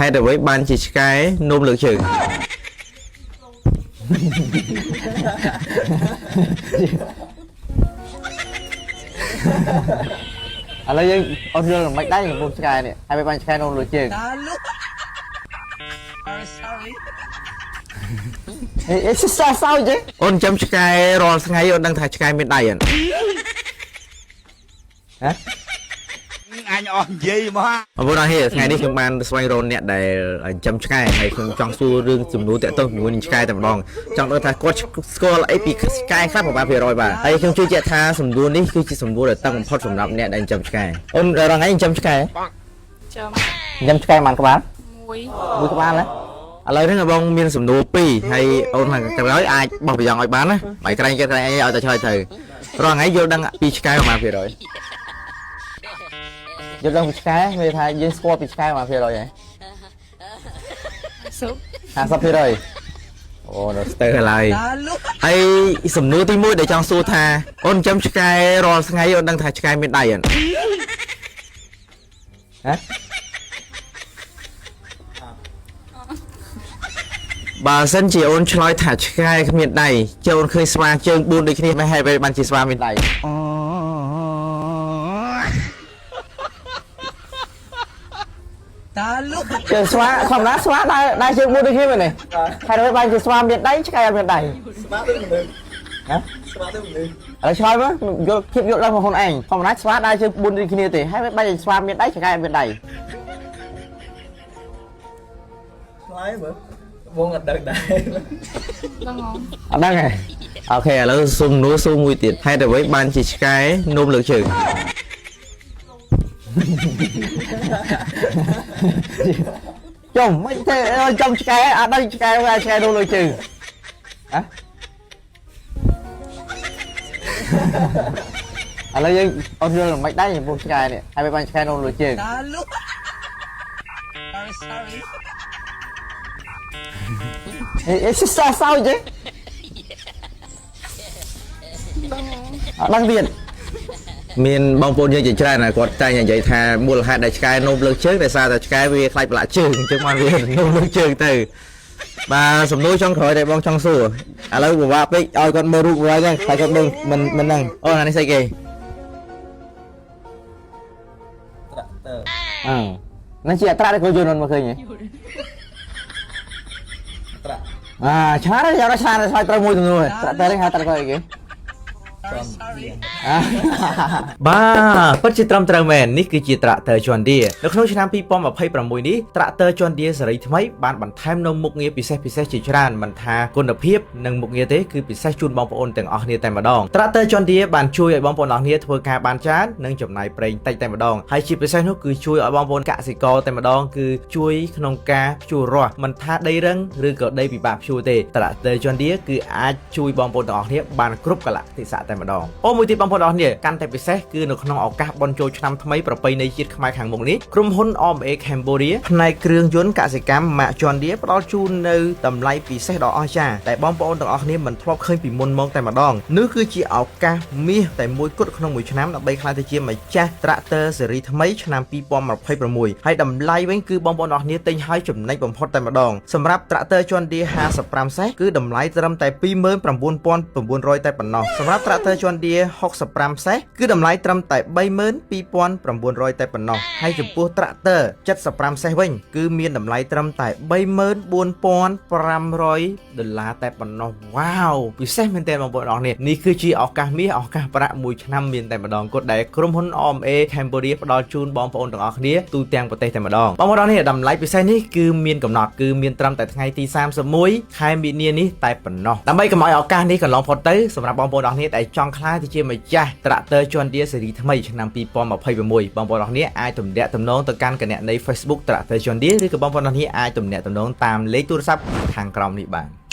ហេតុអ្វីបានជាឆ្កែនោមលើកជើង ឥឡូវយើងអត់យល់មិនដែរចំពោះឆ្កែនេះហើយបានឆ្កែនោមលើកជើង តាលុ Sorry, sorry. អេអេសើសើចេះ អូនចាំឆ្កែរាល់ថ្ងៃអូនដឹងថាឆ្កែមានដៃអត់ ហ៎ អញអស់និយាយមក បងប្អូនអរហេថ្ងៃនេះខ្ញុំបានស្វែងរកអ្នកដែលចិញ្ចឹមឆ្កែហើយខ្ញុំចង់សួររឿងចំនួនតាក់ទងជាមួយនឹងឆ្កែតែម្ដងចង់ដឹងថាគាត់ស្គាល់អីពីឆ្កែខ្លះប្រហែលភាគរយបាទហើយខ្ញុំជឿជាក់ថាសំណួរនេះគឺជាសំណួរដែលតឹងបំផុតសម្រាប់អ្នកដែលចិញ្ចឹមឆ្កែអូនរាល់ថ្ងៃចិញ្ចឹមឆ្កែ ចាំ ញ៉ាំឆ្កែប៉ុន្មានក្បាល មួយ មួយក្បាលណា ឥឡូវហ្នឹងបងមានសំណួរពីរហើយអូនខាងក្រោយអាចបោះប្រយោងឲ្យបានណាបាយក្រែងគេក្រែងអីឲ្យតែឆ្លើយទៅរាល់ថ្ងៃយល់ដឹងពីឆ្កែប្រហែលភាគរយ យល់ដឹងពីឆ្កែមានថាយើងស្គាល់ពីឆ្កែប៉ុន្មានភាគរយហ៎ សុប 50%អូនៅស្ទើរ ឡើយ តាលុ ហើយសំណួរទី1ដែលចង់សួរថាអូនចាំឆ្កែរាល់ថ្ងៃអូនដឹងថាឆ្កែមានដៃអត់ ហ៎ បើសិនជាអូនឆ្លើយថាឆ្កែគ្មានដៃចុះអូនឃើញស្វាជើង4ដូចគ្នាមិនហេតុអ្វីបានជាស្វាមានដៃ តាលុ ជើងស្វាធម្មតាស្វាដែរដែរជើងមួយដូចគ្នាមែនទេហើយដល់បានជាស្វាមានដៃឆ្កែអត់មានដៃ ស្មាដូចមនុស្ស ហ៎ ស្មាដូចមនុស្ស ឥឡូវឆ្លើយមកយល់ភាពយល់ដឹងរបស់ខ្លួនឯងធម្មតាស្វាដែរជើង4ដូចគ្នាទេហើយមិនបែរជាស្វាមានដៃឆ្កែអត់មានដៃ ឆ្លើយមើលបងអត់ដឹងដែរ ដឹងអង អត់ដឹងទេ អូខេឥឡូវសុំនួរសួរមួយទៀតហេតុអ្វីបានជាឆ្កែនោមលើកជើង ចុំមិនទេចំឆ្កែអត់ដឹងឆ្កែว่าឆ្កែនោះលើជើងហ៎ឥឡូវយើងអត់យល់មិនដែរចំពោះឆ្កែនេះហើយបានឆ្កែនោះលើជើង តាលុ Sorry, sorry. អេអេសើសើចេះ ដឹងអង អត់ដឹងទៀត មានបងប្អូនយើងជាច្រើនណាគាត់តែងតែនិយាយថាមូលហេតុដែលឆ្កែនោមលើកជើងដោយសារតែឆ្កែវាខ្លាចប្រឡាក់ជើងអញ្ចឹងបានវានោមលើកជើងទៅបាទសំណួរចុងក្រោយដែលបងចង់សួរឥឡូវពិបាកពេកឲ្យគាត់មើលរូបវិញហ្នឹងខ្លាចគាត់មើលមិនមិនហ្នឹងអូនអានេះស្អីគេ ត្រាក់ទ័រ អឺនឹងជាអត្រាដែលគាត់យល់មិនឃើញទេ ត្រាក់ អាឆ្លាតហើយយ៉ាងឆ្លាតឆ្លើយត្រូវមួយចំនួនត្រាក់តើនេះហៅត្រាក់តើអីគេ Sorry, sorry. អា បាទពិតជាត្រឹមត្រូវមែននេះគឺជាត្រាក់ទ័រ John Deere នៅក្នុងឆ្នាំ2026នេះត្រាក់ទ័រ John Deere ស៊េរីថ្មីបានបន្ថែមនូវមុខងារពិសេសពិសេសជាច្រើនមិនថាគុណភាពនិងមុខងារទេគឺពិសេសជូនបងប្អូនទាំងអស់គ្នាតែម្ដងត្រាក់ទ័រ John Deere បានជួយឲ្យបងប្អូនទាំងអស់គ្នាធ្វើការបានច្រើននិងចំណាយប្រេងតិចតែម្ដងហើយជាពិសេសនោះគឺជួយឲ្យបងប្អូនកសិករតែម្ដងគឺជួយក្នុងការភ្ជួររាស់មិនថាដីរឹងឬក៏ដីពិបាកភ្ជួរទេត្រាក់ទ័រ John Deere គឺអាចជួយបងប្អូនទាំងអស់គ្នាបានគ្រប់កលៈទេសៈតែម្ដងអូមួយទៀតបងប្អូនទាំងអស់គ្នាកាន់តែពិសេសគឺនៅក្នុងឱកាសបុណ្យចូលឆ្នាំថ្មីប្រពៃណីជាតិខ្មែរខាងមុខនេះក្រុមហ៊ុន OMA Cambodia ផ្នែកគ្រឿងយន្តកសិកម្មម៉ាក John Deere ផ្ដល់ជូននៅតម្លៃពិសេសដ៏អស្ចារ្យដែលបងប្អូនទាំងអស់គ្នាមិនធ្លាប់ឃើញពីមុនមកតែម្ដងនេះគឺជាឱកាសមាសតែមួយគត់ក្នុងមួយឆ្នាំដើម្បីក្លាយទៅជាម្ចាស់ត្រាក់ទ័រស៊េរីថ្មីឆ្នាំ2026ហើយតម្លៃវិញគឺបងប្អូនទាំងអស់គ្នាទិញហើយចំណេញបំផុតតែម្ដងសម្រាប់ត្រាក់ទ័រ John Deere 55សេះគឺតម្លៃត្រឹមតែ29,900តែប៉ុណ្ណោះសម្រាប់ត្រាក់ទ័រ John Deere 65សេះគឺតម្លៃត្រឹមតែ32,900តែប៉ុណ្ណោះហើយចំពោះត្រាក់ទ័រ75សេះវិញគឺមានតម្លៃត្រឹមតែ34,500ដុល្លារតែប៉ុណ្ណោះវ៉ាវពិសេសមែនទែនបងប្អូនអរគ្នានេះគឺជាឱកាសមាសឱកាសប្រាក់មួយឆ្នាំមានតែម្ដងគត់ដែលក្រុមហ៊ុន OMA Cambodia ផ្ដល់ជូនបងប្អូនទាំងអស់គ្នាទូទាំងប្រទេសតែម្ដងបងប្អូនអរគ្នាតម្លៃពិសេសនេះគឺមានកំណត់គឺមានត្រឹមតែថ្ងៃទី31ខែមីនានេះតែប៉ុណ្ណោះដើម្បីកុំឲ្យឱកាសនេះកន្លងផុតទៅសម្រាប់បងប្អូនអរគ្នាដែលចង់ក្លាយទៅជាម្ចាស់ត្រាក់ទ័រ John Deere ស៊េរីថ្មីឆ្នាំ2026បងប្អូនអរគ្នាអាចទំនាក់ទំនងទៅកាន់គណនី Facebook ត្រាក់ទ័រ John Deere ឬក៏បងប្អូនអរគ្នាអាចទំនាក់ទំនងតាមលេខទូរស័ព្ទខាងក្រោមនេះបាន។